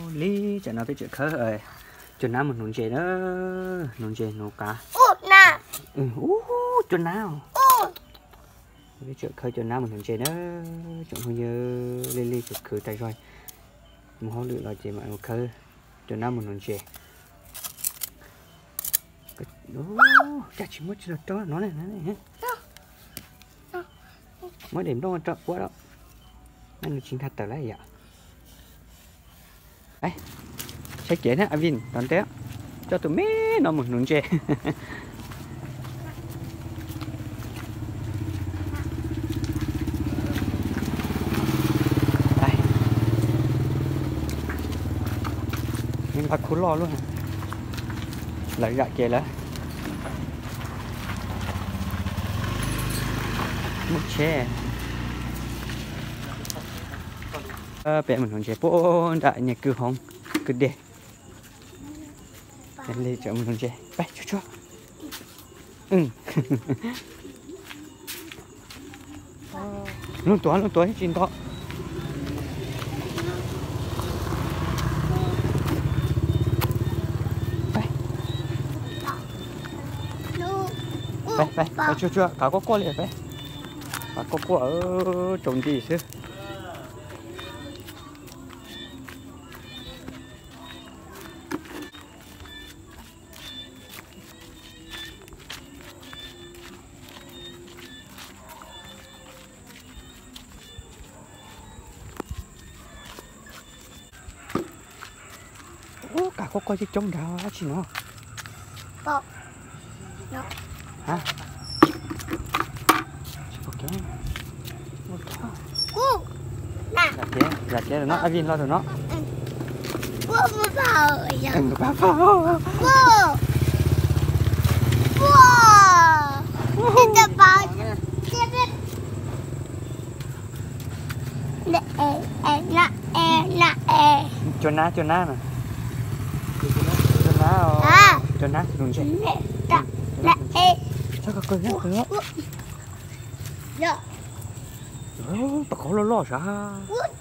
Li tam no peb tseem khawb cua nab mus hnuv ntses na, hnuv ntses hnuv qav. Ub, cua nab. Peb tseem khawb cua nab mus hnuv ntses na, tsoom phooj ywg, li li khwv khwv tas zog, mus hauj lwm los ces mam mus khawb cua nab mus hnuv ntses. Cas tsis muab tsis los rau no ne. Muab daim nplooj rau puab lawm, nws tsis nkag tawm lawm yom. Saib kev na, A Vin tom ntej, coj tus me no mus hnuv ntses. Nqa khub loj luaj, lawv zam kev lawm. Muaj tsheb. Peb mus hnuv ntses puag nram niag kwj hoov kwj deg. Li tseem mus hnuv ntses, peb tsuag tsuag. Looj tuav, looj tuav tsis nto. Peb, peb, peb tsuag tsuag, qav quaj quaj li peb. Qav quaj quaj, tsaus nti xwb. Ub, qav quaj quaj coob coob nrad dab tsi no. Zam kev, zam kev no, A Vin los rau no. Cua nab, cua nab no. Cua nab, cua nab hnuv ntses. Txhob kawg, txhob kawg. Pab qhov loj loj sav.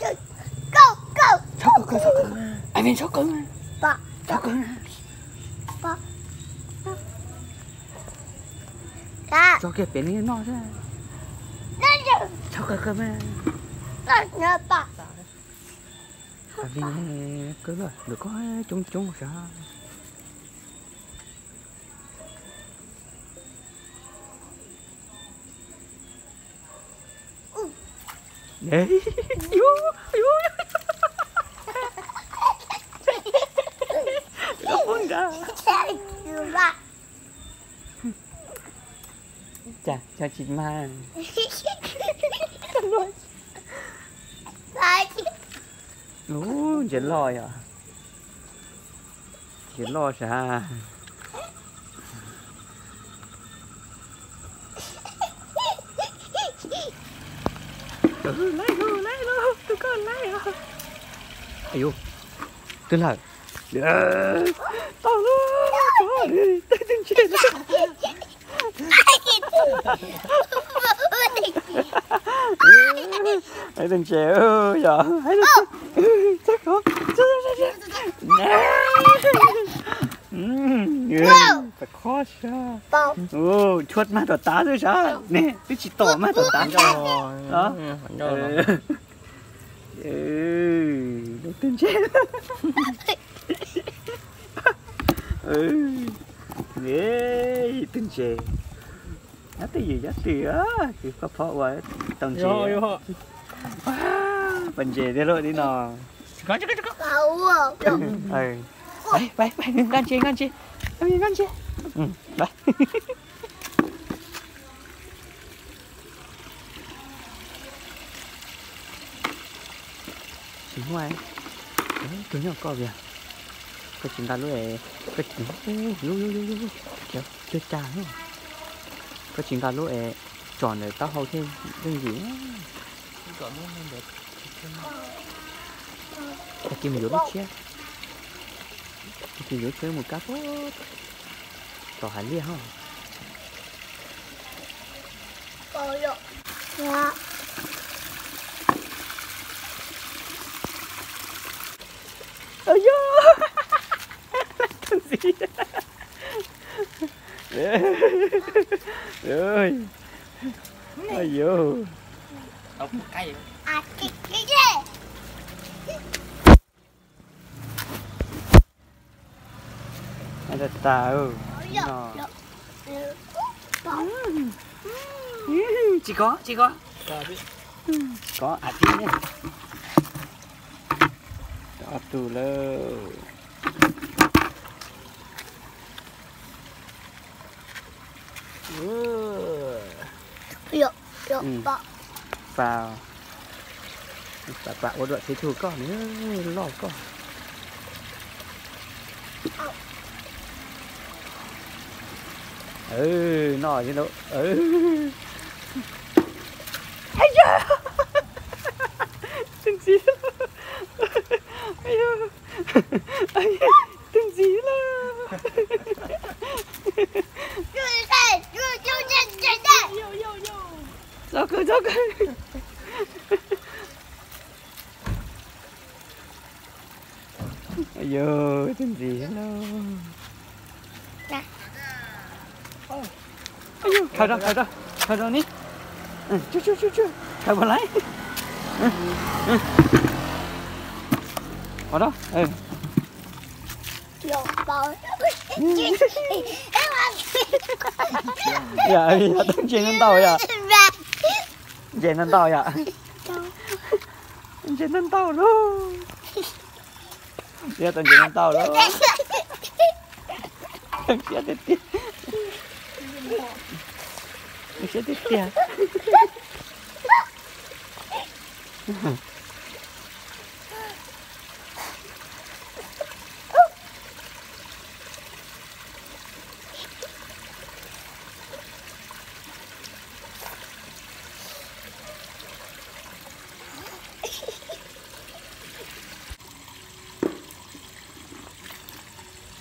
Txhob kawg, txhob kawg. A Vin txhob kawg. Txhob kawg. Tso kiag pem nws noj xwb. Txhob kawg kawg mas. A Vin kawg lawm, ntawm ko coob coob sav. Cas tsis mag. Ub, ntses loj yom. Ntses loj sav. Laib lauj, laib lauj, tus ko laib os. Ayu, twg lawm? Tau lauj, twb tus ntses lawm. Tus ntses yog. Txhob kov. Txhob kov. Tshuav mag tom tav xwb sav ne, twb tsis tom mag tom tav. Lub twg ntses. Twg ntses. Nyob twj ywm nyob twj ywm, koj phob ua tau ntses. Pas ntses thiab lauj li no. Nqa ntses, nqa ntses, nqa ntses. Tsis muaj. Tus nyob koj vias, koj tsis nqa lub, koj tsis, lub, lub, lub, lub, cag, koj tsis nqa lub es tsom ntawm taub hau thiaj yooj yim. Tag kis mus yuav lub tshiab, tag kis yuav tshiab mus kab puag tom hav liaj hos. Yog tus ntxiv. Oj yog. Tau tas. Tsis kov, tsis kov. Kov as tib ne. Ob tug lawm. Pam, pam, pam ua duam txiv tug koj nws loj koj. Noj li lawm. Tus ntxiv. Tus ntxiv lawm. Txhob kawg, txhob kawg. Yog tus ntxiv lawm. Khaws rau, khaws rau, khaws rau ni. Khaws puas laiv. Ua rau. Yog, yog ntses no ntau yom. Ntses no ntau yom. Ntses no ntau lauj. Yog tau ntses no ntau lauj. Siab tiag tiag. Siab tiag tiag.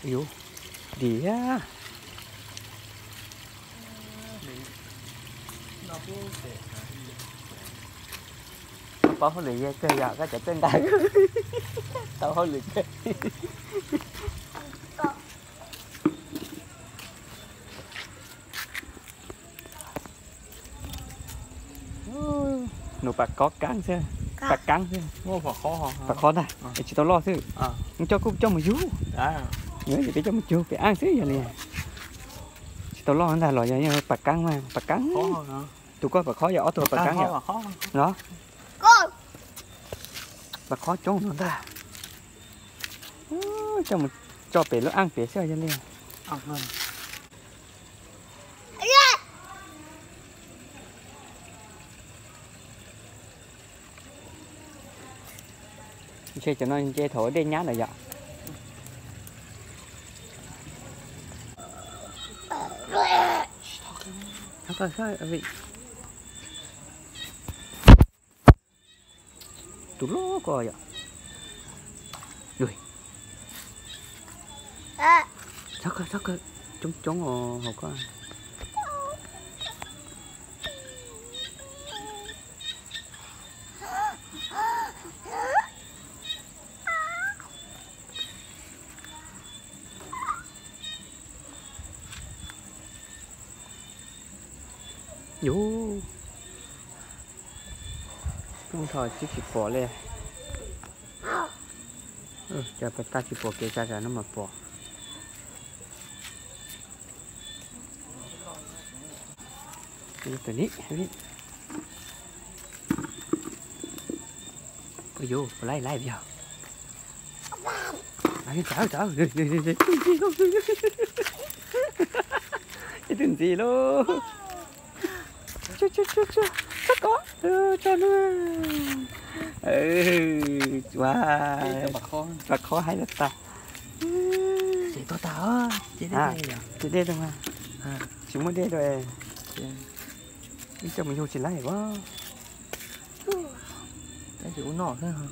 Yus, diam. Koj paub hauj lwm yog kawg yom, koj cov txawj nqa. Tau hauj lwm kawg. Nws pam khob kaab xwb, pam kaab xwb. Pam khob ntag, es tsis tau loj xwb. Coj kuj coj mus yug, peb coj mus yug pem aj xwb yog li. Tsis tau loj ntag los yog pam kaab mas pam kaab. Tus koj pam khob yog ob tug pam kaab yom. No, pam khob coob no ntag. Coj mus tso pem lub aj pem xwb yog li. Ntshe cov no nce thaum ua dej nyab lawm yom. Tus loj ko yom. Txhob kawg, txhob kawg, coob coob os hauv ko. Yus, ntho tsis tsis pom li. Cov pas tag tsis pom kev tsa tsam no mas pom. Tus ni, yus, puas laib laib yog. Ib tug ntxiv lauj. Tso, tso, tso, tso, tso kov, tso no. Ua, pam khob haib tas tas. Ces tuag tas, ces dej tag mas. Tsis muaj dej rau. Ib coj mus yug tsis laib as. Tab sis ua noj xwb.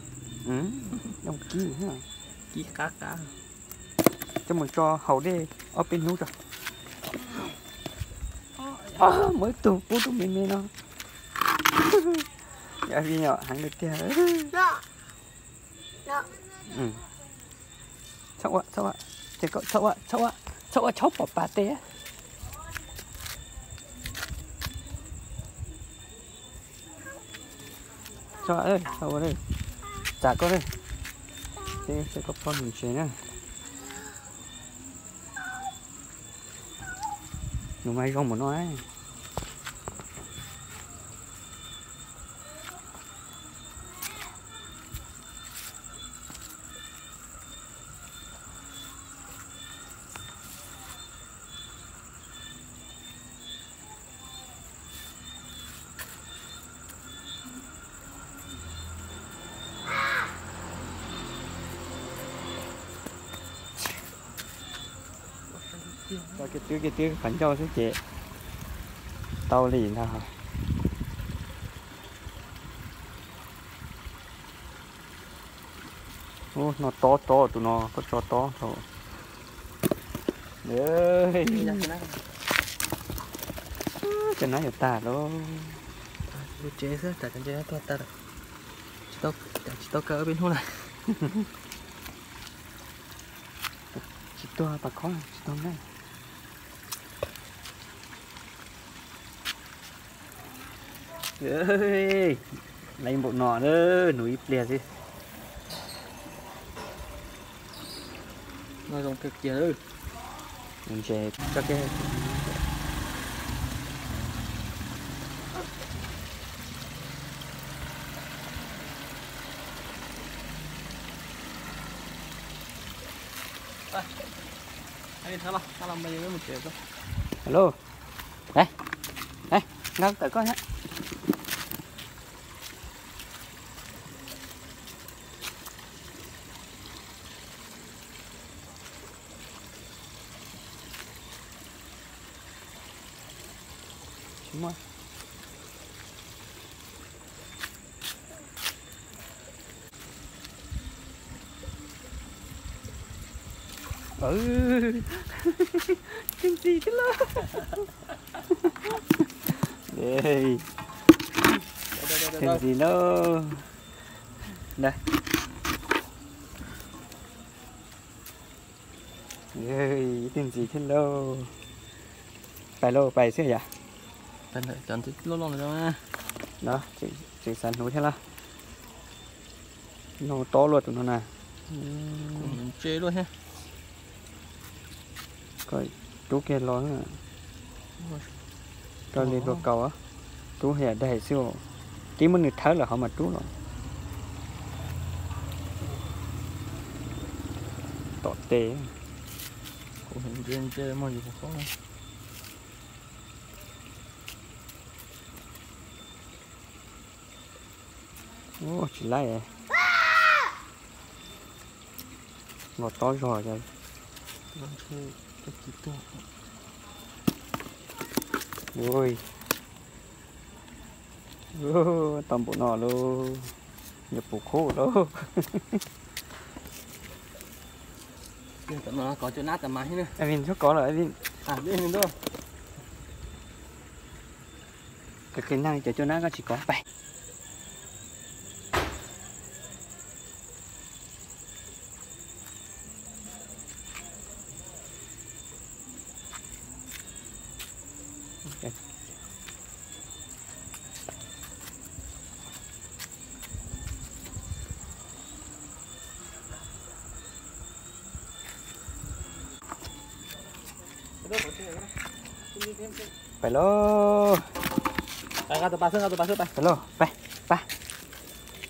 Noj kib, kib qab qab. Coj mus tso haus dej ob peb hnub tso. Muaj ib tug pub rau me me no. Yog vim yom, heev tiag tiag. Txhob ua, txhob ua, txhob ua, txhob ua, txhob pom pas tes. Txhob ua, txhob ua, txam koj, teb koj pog nws ntses na. Nws mas zoo npaum no. Tau kiag twb kiag twb qhov ncauj xwb ces tau li ntag. Ub, no tob tob tus no, koj tso tob thaum. Cov nab yuav tag lauj. Tsev xwb, tsam cov ntses tuag tag lawm. Tsis tau kaw peb hnub na. Tsis tuag pas khob tsis tuag na. Laiv npaum no, nuv ib pliag xwb. Zoo kawg kiag. Ntses tso kiag. Hello. Nqa tawm koj thiab. Tej ntxim thiab lauj. Tej ntxim lauj. Tej ntxim thiab lauj. Pais lauj, pais xwb yom. Tseem xav hnuv thiab lauj. No tob luaj tus no na. Koj rub kiag los. Koj li hluas kaus, rub yam daig xwb. Tib muab nws thawb lawm ho mas rub los. Tom tes. Tsis laib. Los tob zog. Tau npaum no lauj, yuav puv khub lauj. Kov cov nab tas mas thiab. Kov lawm. Kov kiag nab, cov cuaj nab koj tsis kov pais. Pais lauj. Pais lauj, pais, pais,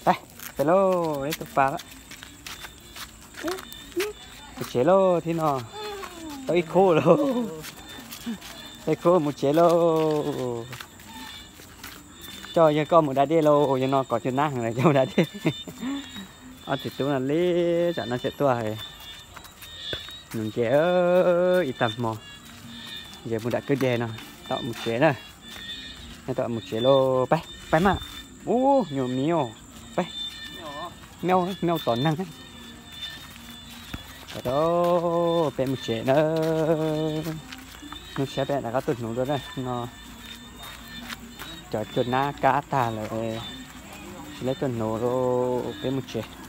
pais, pais lauj, ib tug pas lawm. Mus tsev lauj, thib no tau ib khub lauj. Tau ib khub mus tsev lauj. Coj yawg koj mus da dej lauj, yawg no kov cuaj nab heev lawm coj mus da dej. Ob txiv tub no li, tsam no tseem tuaj nus ntses ib tag hmo. Yawg mus dam kwj deg no, tom mus tsev na. Tom mus tsev lauj, pais, pais mas. Ub, nyuam miv, pais. Miv, miv tom neeg. Peb mus tsev na. Hnub tshiab peb rov qab tuaj hnuv dua na no. Cov cuaj nab kab tag lawm, tsis laib tuaj hnuv lauj, peb mus tsev.